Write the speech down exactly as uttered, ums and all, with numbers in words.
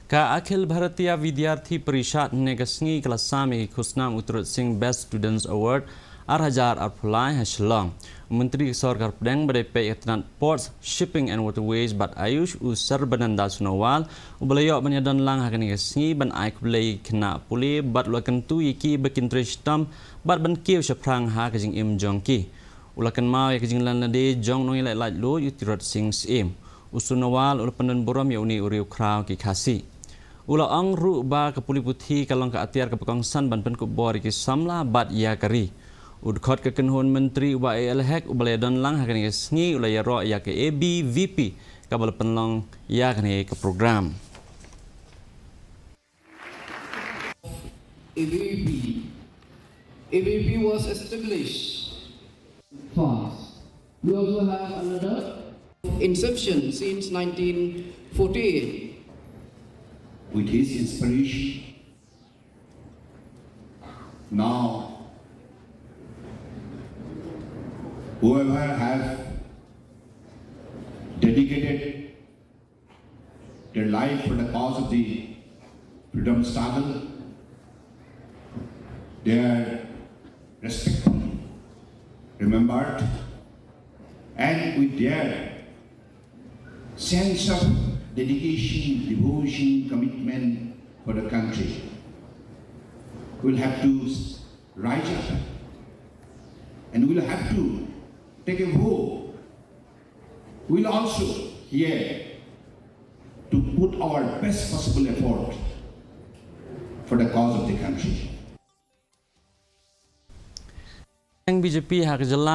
Ka Akhil Bharatiya Vidyarthi Parishad hynne ka sngi ka la sam ïa ki khusnam u Tirot Sing Best Students Award ar hajar arphew lai ha Shillong. U Myntri ka Sorkar Pdeng ba dei peit ïa ka tnat Ports, Shipping and Waterways bad AYUSH u Sarbananda Sonowal, uba la ïoh ban ïadon lang ha kane ka sngi ban ai khublei ïa ki khynnah pule bad u la kyntu ïa ki ba kin trei shitom bad ban kiew shaphrang ha ka jingim jong ki. U la kynmaw ïa ka jinglan lade jong u nongïaleh laitluid u Tirot Sing Syiem. U Sonowal u la pyndon burom ïa une u riewkhraw ki Khasi. U la ong ruh ba ka pule puthi ka long ka atiar kaba kongsan ban pynkup bor ïa ki samla bad ïa ka ri. U dkhot ka kynhun myntri u Bah A L Hek uba la ïadon lang ha kane ka sngi u la ïaroh ïa ka A B V P kaba la pynlong ïa kane ka program. A B V P. A B V P was established fast. We also have another inception since nineteen forty-eight. With his inspiration, now whoever have dedicated their life for the cause of the freedom struggle, they are respectfully remembered, and with their sense of dedication, devotion, commitment for the country, we'll have to rise up and we'll have to take a vow. We'll also here to put our best possible effort for the cause of the country. Eng B J P ha ka jylla